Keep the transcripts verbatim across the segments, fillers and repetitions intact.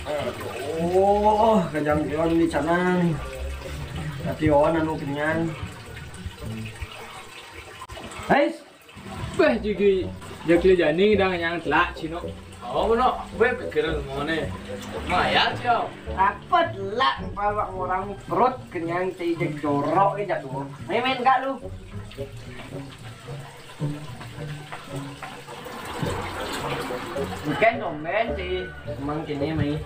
Oh, kajang kion di sana nih. Tapi on anu kenyang. Guys, beh, jigi, jagi jani dah nyang telak cino. Oh, benar. Beh, pikiran mana? Maya, Cio. Apa telak, bawa orang perut kenyang, cai jeg jorok, eh, jak dua. Main-main gak lu? Bukan domen sih, emang kini mai.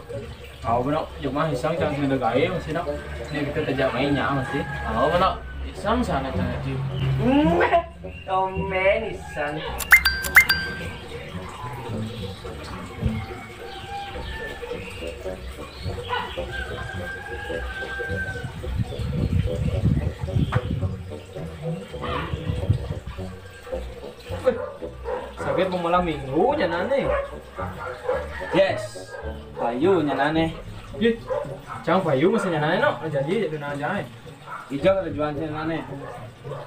Au, benar, cuma iseng cang sing ada gawe masih, nak. Ini kita kerja mainnya masih. Au, benar, iseng sana cang aja. Domen iseng. Weh, sakit mau malam minggu nyanane. Yes, payu nyanane. Ih, cang payu masih nyanane, no. Jadi itu nanya. Ijo ada jualan sih nyanane.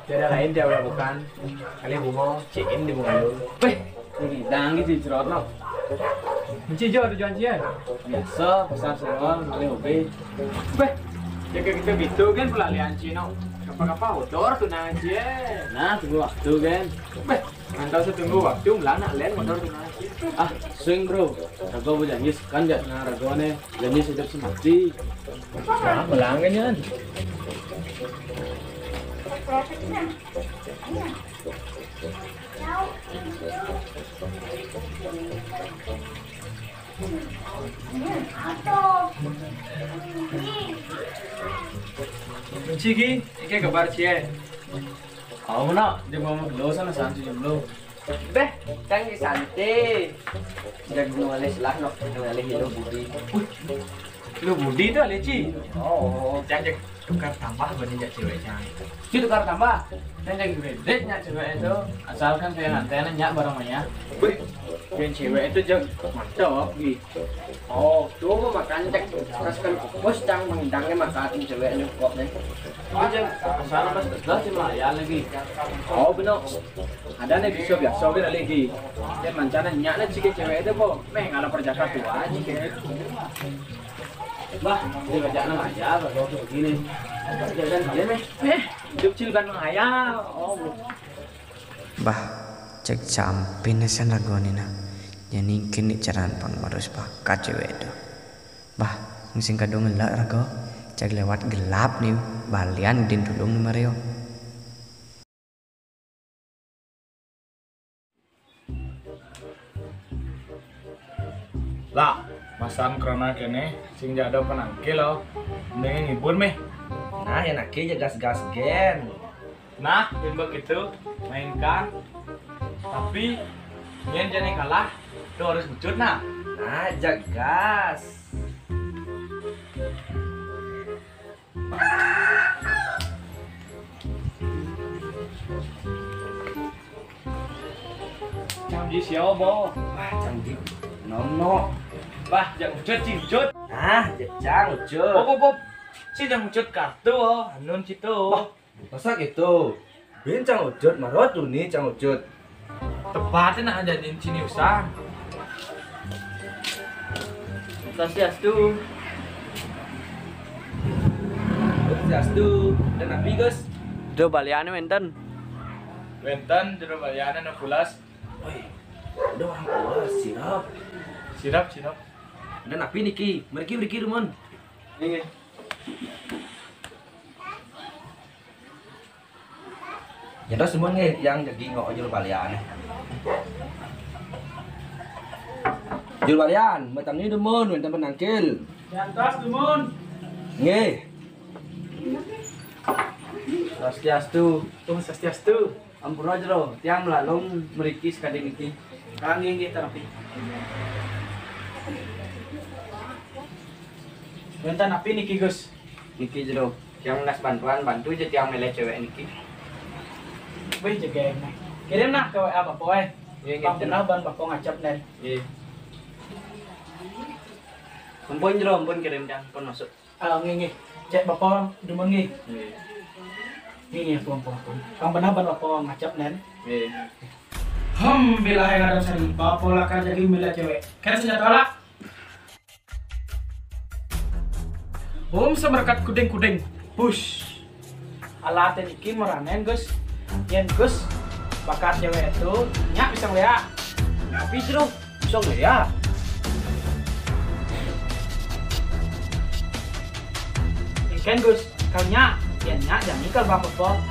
Tiada lain dia udah bukan. Kali bungo, cikin di bungo. Weh, ini dang gitu cerot, no. Kunci jo ada jualan sih ya. Biasa, pasar sewon, kali hobi. Weh, ya kayak gitu-gitu kan pelalian Cino. Apa-apa outdoor tuh nang cie. Nah, tunggu waktu kan. Beh, mantau setunggu waktu melana len motor tuh nang cie. Ah, swing, bro. Rago berjanji sekan gak kena rago nih. Janji setiap semati. Nah, melanggan ya. Kunci ki, iki kabar cie. Kau mana? Dia mau dulu sana santai dulu. Beh, cang di santai. Jago ngalih lah, nok ngalih lo budi. Lo budi tuh, leci. Oh, cang jak tukar tambah bani jak cewek cang. Ci tukar tambah. Cang jak kredit nyak cewek itu. Asalkan kayak nanti nyak barang banyak. Wih, yang cewek itu jak mantap, Gi. Oh, tuh makan cek. Terus kan fokus cang mengidangnya makan cewek ini kok nih. Oh, cang, sana pas belas cuma ya lagi. Oh, benar. Ada nih bisa biasa oke lagi. Dia mancana nyak nih cik cewek itu kok. Meh, ngalah perjaka tua aja kayak gitu. Bah, dia kerjaan aja, kalau begini. Jalan dia meh. Eh, hidup cil kan mengayal. Oh. Bah, cek sampin sen ragone nah. Jani kini caran pang marus bah ka cewek itu. Bah, sing kadung ngelak rago. Cek lewat gelap nih, balian din tulung nih Mario. Lah, masan krana kene sing jado penangkil lo. Mendingan ngibur meh. Nah, enake ya gas-gas gen. Nah, yang begitu mainkan. Tapi yang jadi kalah, lo harus lucut nah. Nah, jagas. Cang di siapa? Wah, cang di nono. Wah, cang ucut, cing ucut. Ah, cang ucut. Pop, pop, pop. Si cang ucut kartu, oh, anun situ. Wah, masa gitu? Bin cang ucut, marot duni cang ucut. Tepatnya nak jadi sini usah. Swastiastu. Swastiastu. Dan napi, Gus? Jero baliane wenten. Wenten jero baliane enam belas. Woi, ada orang pulas, sirap. Sirap, sirap. Dan napi niki? Mriki, mriki, Rumun. Nggih. Ya terus semua nih yang jadi ngok jero balian. Jero balian, matang ini demun, wenten penangkil. Yang tas demun. Nggih. Swastiastu. Oh, swastiastu. Ampura jero, tiang melalung mriki sekadi niki. Ah, nggih, nggih, terapi. Wenten napi niki, Gus? Niki jero. Tiang melas bantuan, bantu aja tiang milih cewek niki. Wih, jegeng. Kirim nah ke W A Bapak, eh. Nggih, nggih, Bang, jero. Benar ban Bapak ngacap, nen. Nggih. Ampun, jero, ampun, kirim tiang, ampun masuk. Ah, nggih, nggih. Cek Bapak demen nggih. Nggih. Nggih, nggih, ampun, ampun, ampun. Bang, benar ban Bapak ngacap, nen. Nggih. Hem, bila yang ada sari, Bapak lakar jadi milih cewek. Kan senjata lah. Hum, samarakat kuding-kuding. Hush. Alah, ten iki maranen, Gus. Yen Gus bakat cewek itu, nyak bisa ngeliat. Tapi Jero, bisa ngeliat. Ikan Gus, kau nyak, yen nyak jangan ikal bapak.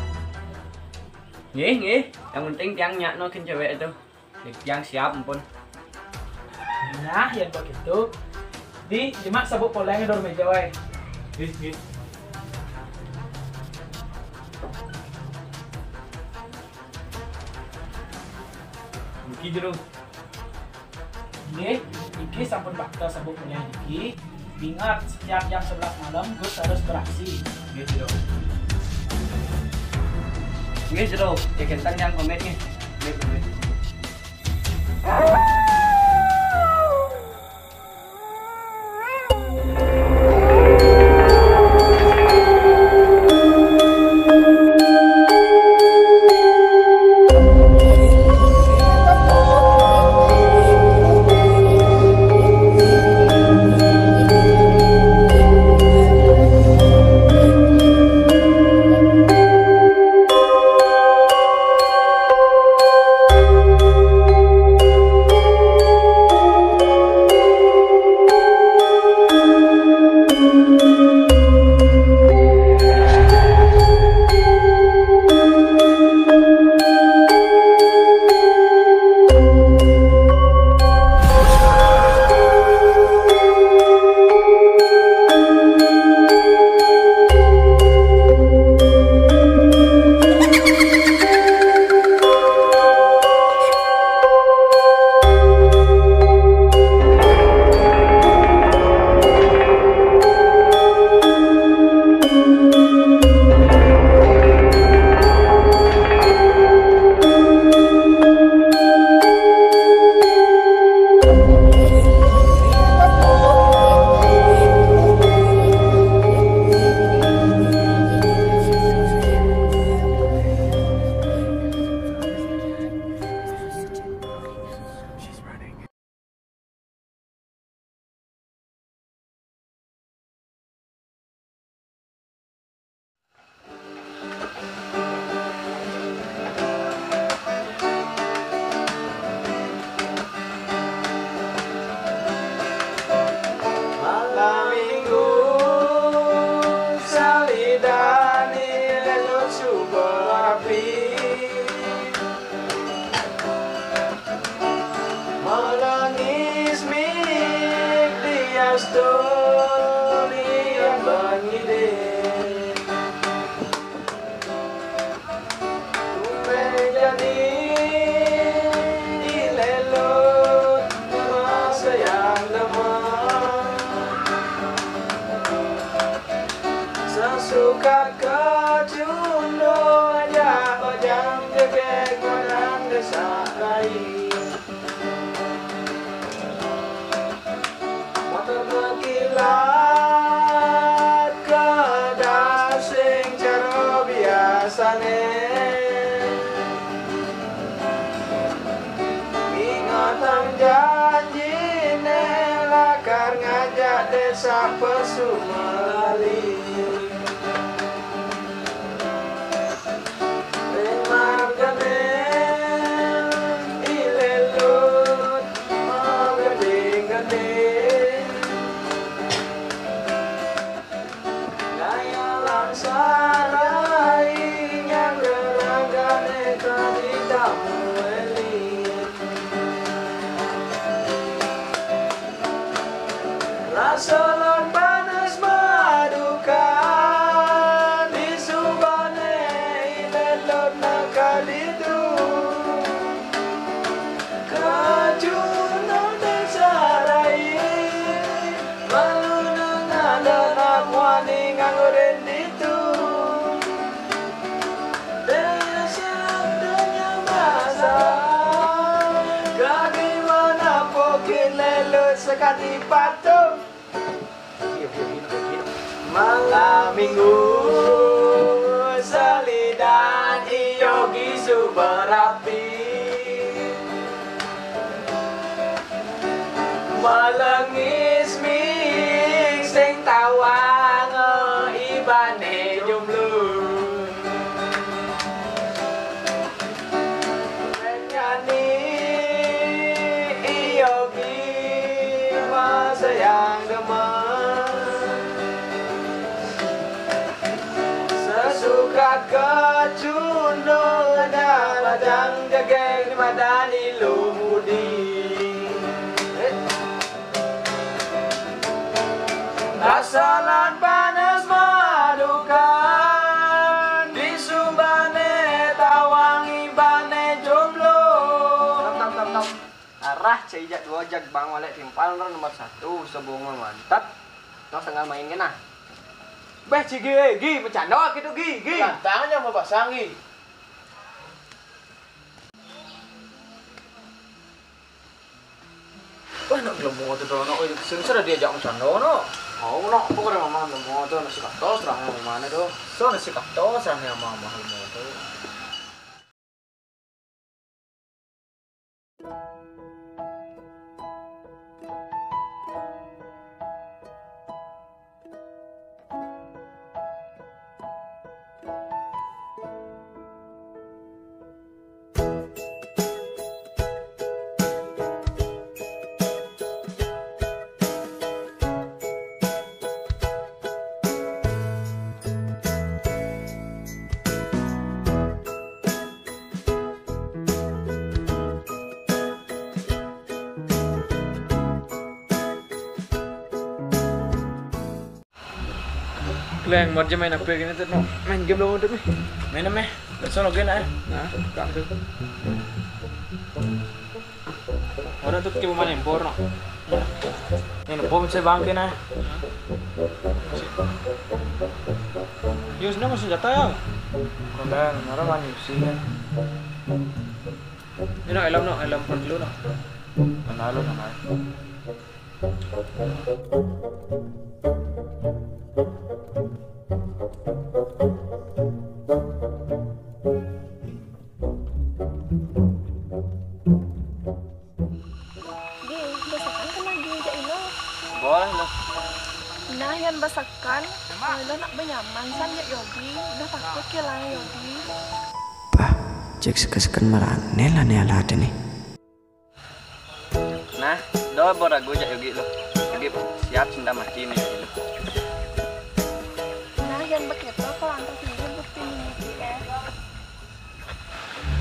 Nggih, nggih. Yang penting tiang nyak no ken cewek itu. Yang siap, ampun. Nah, yang begitu. Di, jemak sabuk poleng dor meja wae. Nggih, nggih. Niki Jero. Nggih, iki sampun bakal sabuk poleng iki. Ingat, setiap jam sebelas malam, Gus harus beraksi. Nggih, Jero. Nggih, Jero. Cek enten yang pamit nggih. Nggih, pamit. Malam minggu salidani lelut subuh rapi. Melengis mik di asturi bangide. Tumbe jani ilelut rasa yang demen. Sesuka kecundo aja bajang jegek padang desa rai. Motor berkilat kedas sing cara biasane. Ingatan janjine lakar ngajak desa pesumalali. Ring margane ilelut magending-gending. Ngayalang sarai nyang reragane tadi tamu elit. Rasa lan panas madukan di subane ilelut nakalidu. Kacunang tesarai malu nang ada namuani nganggo renditu. Desa tanya masa, gadi mana pokin lelo sekati patung. Malam minggu salidan iyo gisu berapi. Melengis ming sing tawang Sayang demen sesuka kecundung, ada lajang jegeng di madani lumudi. Asalan panas madukan, di sumbane tawang ibane jomblo. Tam, tam, tam, tam. Arah cai jak dua jak bang walek timpal nomor satu, sebung mantap. Tong setengah main kena. Beh, cigi, gi, bercanda gitu, gi, gi. Tantangan yang mau pasang, gi. Wah, nak gelem motor tu, nak. Oi, sing sudah diajak macam tu, nak. Oh, nak, apa kau dah mamang gelem motor, nasi katos, terang yang mana tu? So, nasi katos, terang yang mamang gelem motor. Kleng, mau aja main apa gini tuh, no? Main game dong untuk nih. Main apa? Besok lagi nak, eh? Nah, kan tuh. Orang tuh kayak main empor, no? Main empor bisa bangke, nah. Yus, ini masih jatah ya? Kau dah, orang main sih kan. Ini no, helm no, helm perlu no. Mana lo nama? Gi, besakan kena Gi jak ino. Boleh lah. Nah, yan besakan, ilo nak benyaman san jak Yogi, dah takut kehilangan Yogi. Pah, cek seken-seken merane lah ne alate ni. Nah, do beragu jak Yogi lo. Yogi siap cinta mati ni. Nah, yan beketo kalau antar sini bukti mimiti eh.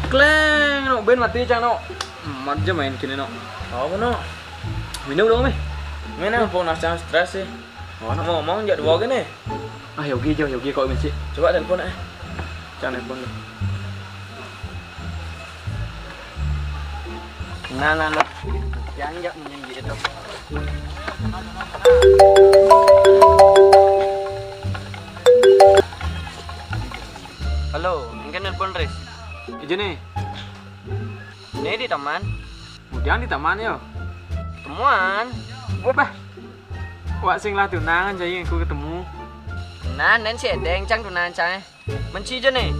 Kleng, no, ben mati cang no. Mat je main kini no. Apa no? Minum dong, meh. Mana pun nasi stres sih. Oh, no. Ngomong jak dua gini. Ah, Yogi jo, Yogi kok mesti. Coba telepon eh. Cang telepon dulu. Nah, nah, nah. Yang jak menyinggik itu. Halo, mungkin telepon Riz. Ijo nih. Ini di taman. Kemudian di taman yo. Temuan. Wah. Wak sing lah tunangan jadi aku ketemu. Nah, nen si Edeng cang tunangan cang eh. Menci je nih.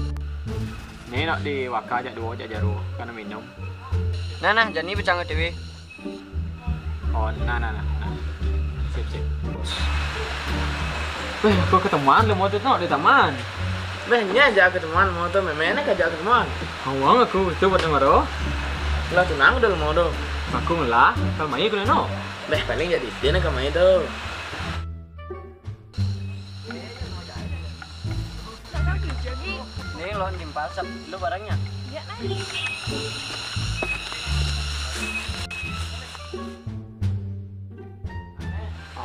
Nih nak di waka jak dua jak jaro karena minum. Nah, nah, jani becang T V. Oh, nah, nah, nah, nah. Sip, sip. Weh, aku ketemuan le motor tu di taman. Weh, nya aja ketemuan motor, memene aja ketemuan. Awang aku itu buat dengar oh. Lah tunang dulu motor. Aku ngelah, kalau main aku neno. Weh, paling jadi dia nak main tu. Nih lo nimpal sep, lo barangnya. Ya, nah.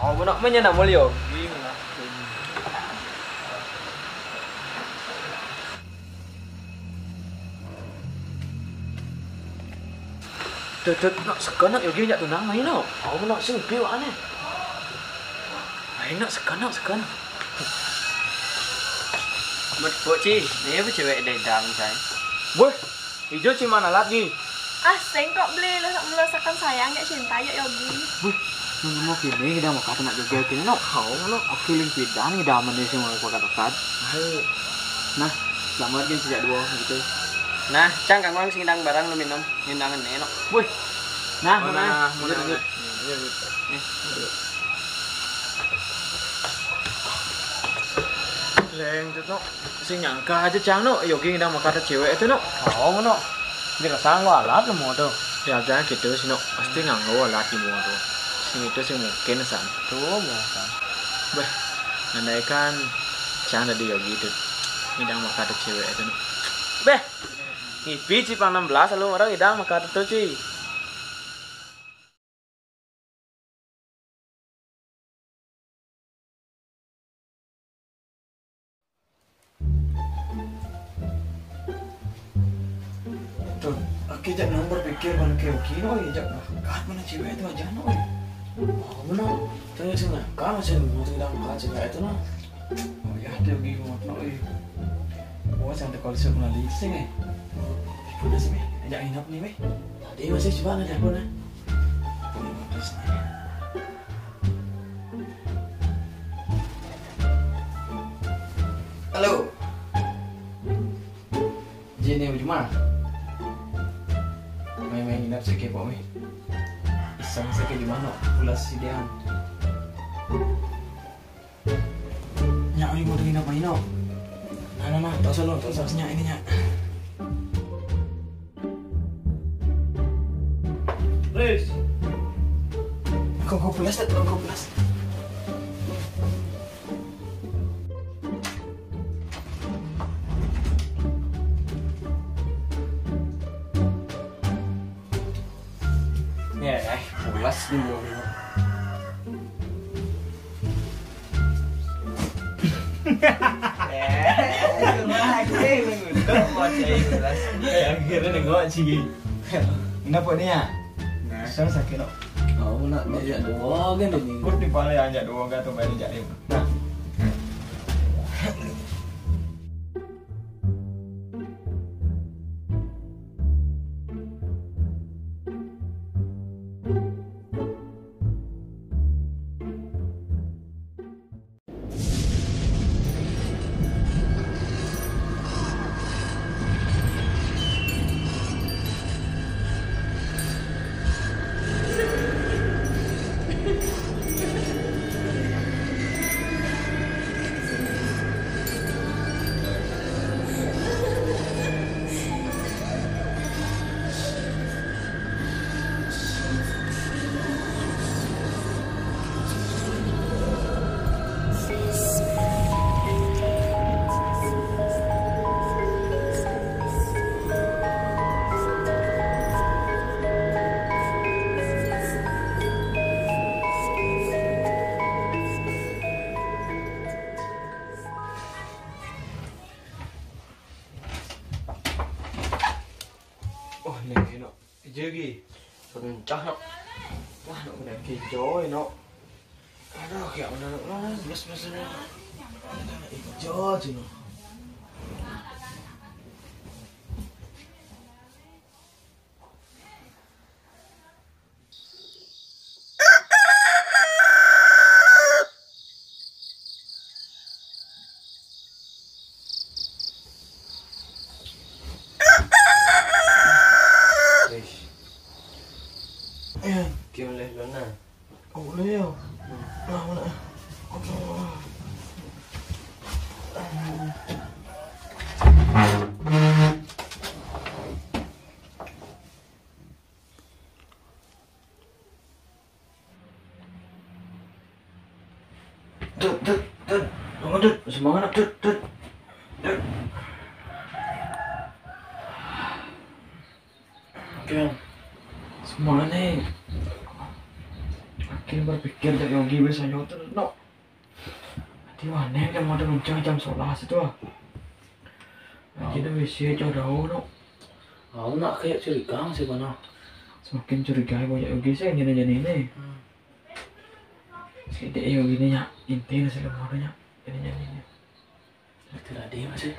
Oh, benak mana nak mulia? Tuh, tuh, nak sekenak Yogi jak tunang main no. Oh, nak sing piu ane. Main nak sekenak, sekenak. Mat bocil, ni apa cewek dedang, say? Weh, ijo cuma alat gi. Ah, sing kok beli lo nak merasakan sayang jak cinta jak Yogi. Weh, nunggu kini dah mau kata nak joget kini no. Kau no. Aku ling pidan ni dah mana sih mau pakat-pakat. Ayo. Nah, selamat kan sejak dua gitu. Nah, cang kang wang sing dang barang lo minum. Ngendangan enak. Wih. Nah, mana? Mana? Lanjut, lanjut. Iya, iya. Nih. Leng tu no. Sing nyangka aja cang no. Yogi ngidang makata cewek itu no. Oh, no. Dia kesang lo alat lo mau tu. Ya jangan gitu sih no. Pasti nganggo alat di mau tu. Itu sih mungkin santo bahkan. Beh, andaikan cang dadi Yogi tuh, ngidang makaté cewek itu. Beh, ngipi ci pang enam belas lalu orang ngidang makaté tuh ci. Tuh, aki jak nomor pikir mana ke Yogi no, ya jak nah. Kat mana cewek itu aja no. Oh, mana? Tanya sih nah, kamu sih mau ngidang makaté cewek itu no. Oh ya, dia Yogi mau no. Oh, santai kalau sih pernah lising eh. Pernah sih, ajak nginap nih, weh. Tadi masih coba ngajak pernah. Halo. Jini cuma main-main nginap sih kepo mi. Iseng sih ke di mana? Pulas si Dean. Nyak, ini mau nginap main no. Nah, nah, nah, tos lo, tos, tos, nyak, ini, nyak. Riz. Kau, kau pulas tak? Kau, kau pulas. Ya, eh, pulas nih mau. Akhirnya nengok sih. Kenapa nih ya? Nah, saya sakit loh. Oh, nak diajak dua kan ini. Kau di pala ajak dua kan tuh, main ajak dia. Nah. Oh, ini enak. Jegi. Pencah, nok. Wah, nok udah hijau, nok. Aduh, kayak mana, nok. Plus, plus, plus. Hijau, cino. Eish. Iya. Kieu leh lona. Oh, leh ya. Nah, mana? Dut, Dut, Dut. Bangun, Dut. Semangat, Dut, Dut. Dut. Oke. Semangat nih. Akhirnya berpikir dari Yogi biasanya tuh, no. Ati wanéh kan mau mencang jam sebelas itu ah. Akhirnya W C coba dahulu, no. Aku nak kayak curiga sih, mana? Semakin curiga, banyak juga sih yang jadi-jadi ini. Hmm. Sedih ya gini ya, intinya sih lemah ya. Jadi-jadi ini. Betul ada masih.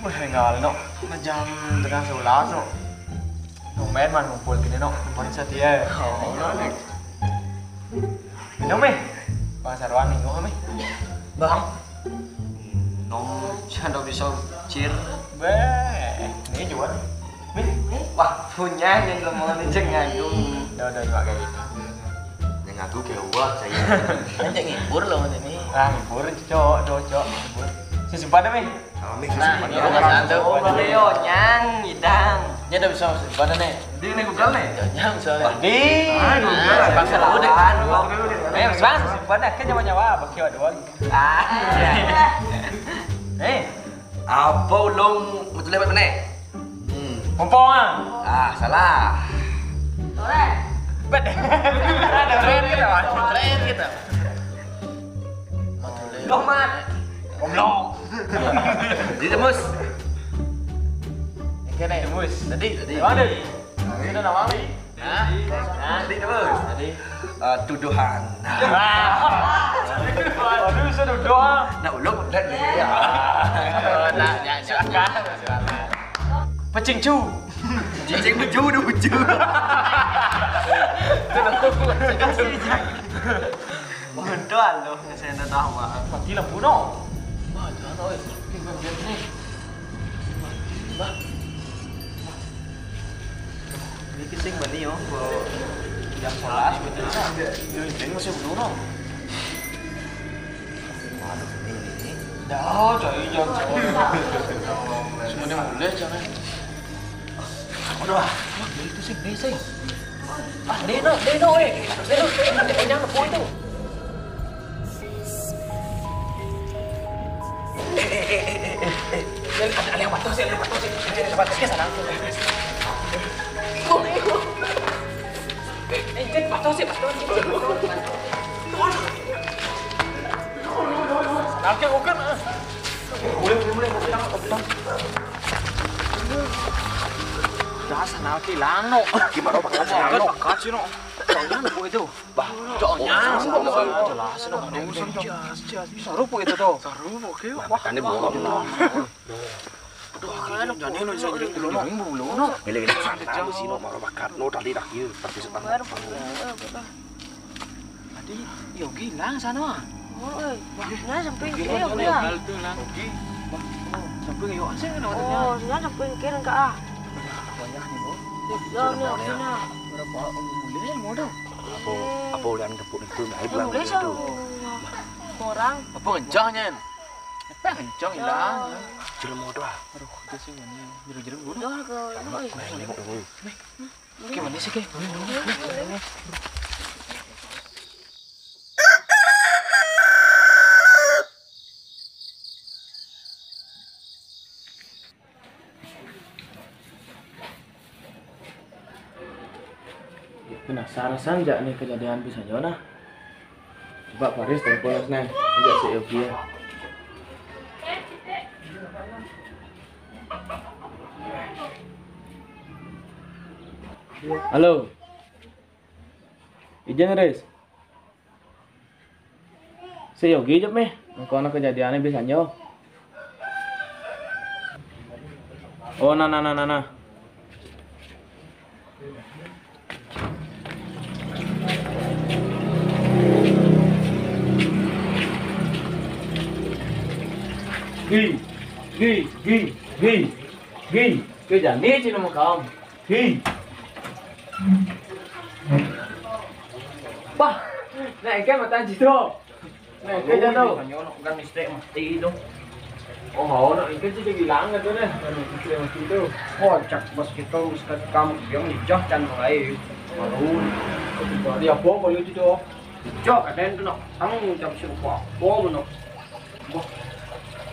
Wah, tinggal, no. Jam tengah sebelas, no. Tumben mah ngumpul gini, no. Tumben setia. Oh, no. Minum, eh. Bang Sarwani, minum, eh. Bang. Minum, saya bisa cir. Beh, ini juga. Wah, punya yang lemah nih, cek ngagung. Udah, udah, juga kayak gitu. Yang ngaku kayak gua, saya. Kan cek ngibur loh, ini. Ah, ngibur, cok, cok, cok, ngibur. Sesempat deh, Mi. Nah, ini bukan satu. Oh, Leo, nyang, idang. Nya dah bisa masuk mana nih? Di ini Google nih. Jangan soalnya. Di. Ah, Google. Bang, udah kan. Ayo, Bang, simpan aja nyawa-nyawa, pakai dua. Ah. Eh, apa ulung betul lewat mana? Hmm. Pompong, ah. Ah, salah. Toret. Bet. Ada toret kita, Bang. Toret kita. Lomat. Goblok. Di Demus. Oke nih, Demus. Tadi, tadi. Mana? Sudah nawang nih. Hah? Hah? Tadi Demus. Tadi. Eh, tuduhan. Ah. Aduh, bisa tuduhan. Nah, ulung udah nih. Ya. Oh, nah, ya, silakan, silakan. Pecing cu. Cicing beju, udah beju. Itu loh. Betul loh, saya tak tahu, Bang. Mati lampu no. Bah, jangan oi. Ini gua lihat nih. Bah. Ini kising bani yo, gua yang kelas betul. Ini masih belum no. Waduh, ini. Dah, cari jangan. Semuanya boleh jangan. Udah, ah, itu sih, ini sih. Ah, Deno, Deno, eh. Deno, eh, jangan kepung itu. Eh, eh, eh, eh, eh, eh. Ada, ada yang patuh sih, ada yang patuh sih. Ini ada patuh sih, sana. Eh, eh, Jen, patuh sih, patuh sih. Oke, oke, ah. Boleh, boleh, boleh, boleh, boleh. Dah, sana, oke, lano. Gimana, Pak? Jangan, Pak, kasih, no. Jangan, Bu, itu. Bah, jangan, jangan, jangan. Jelas, no. Jelas, jelas. Bisa rupuh itu, tuh. Saru, oke. Wah, ini bohong. Aduh, jangan, no, bisa jadi dulu, no. Ini dulu, no. Gila, gila, santai, sih, no. Mau bakat, no, tadi dah, iya, tapi sekarang. Tadi Yogi hilang sana. Oh, eh. Nah, sampai Yogi, dia, Yogi, ya. Yogi. Wah, oh, sampai Yogi sih, oh, nah, sampai kira enggak ah. Banyak nih, Bu. Ya, nih, sini. Berapa umur dia, mau dong? Apa, apa ulian tepuk itu, nah, bilang boleh gitu. Orang. Apa kencangnya? Apa kencang hilang? Jelema doang. Aduh, itu sih ini. Jeruk-jeruk dulu. Doang ke, eh. Nengok dulu. Gimana sih, Kek? Penasaran san jak nih kejadian bisa jo nah. Coba Faris telepon nih, ajak si Yogi ya. Halo. Ijen, Riz. Si Yogi jep meh. Engko ana kejadiane bisanyo. Oh, nah, nah, nah, nah, nah. Gi, gi, gi, gi, gi. Ke jani cina makam. Hi. Bah, nak engke matan cito. Nak engke jatuh. Kan listrik mati itu. Oh, mau nak engke cito hilang gitu deh. Kan listrik mati itu. Oh, cak bos kita mesti kamu yang ijah can mulai. Baru. Dia apa kalau cito? Cok, ada yang kena. Tang jam siapa? Apa mana? Wah,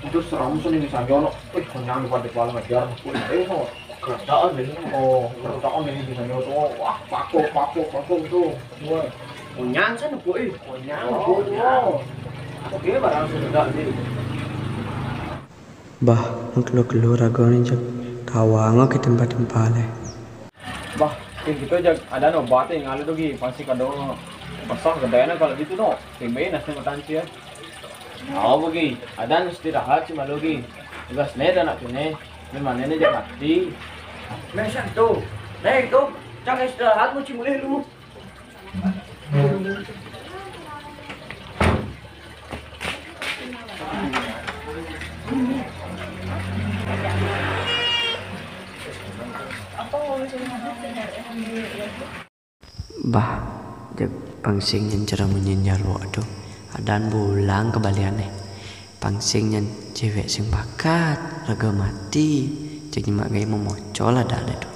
itu seram sih nih misalnya, no. Wih, kenyang di pada paling ajar, no. Wih, ayo, no. Keretaan deh, no. Oh, keretaan deh misalnya, no. Wah, paku, paku, paku itu. Wah, kenyang sih, no, wih. Kenyang, oh, kenyang. Oke, barang sudah nih. Bah, kelu-kelu raga ni je. Tawang ke tempat-tempat leh. Bah, kin kito jak ada obat yang ada tu gi, pasti kado basah gede kalau gitu no. Timbe nasi matan cia. Au bagi, adan istirahat si malu gi. Tugas ne anak kene, memang ne jak mati. Mesan tu, ne tu, cang istirahat mu cimulih lu. Bah, jeg pangsing nyen cara munyin jaluk tu. Adan bulang kebaliane. Pangsing nyen cewek sing bakat, raga mati. Jeg nyemak gaya memocol adan tu.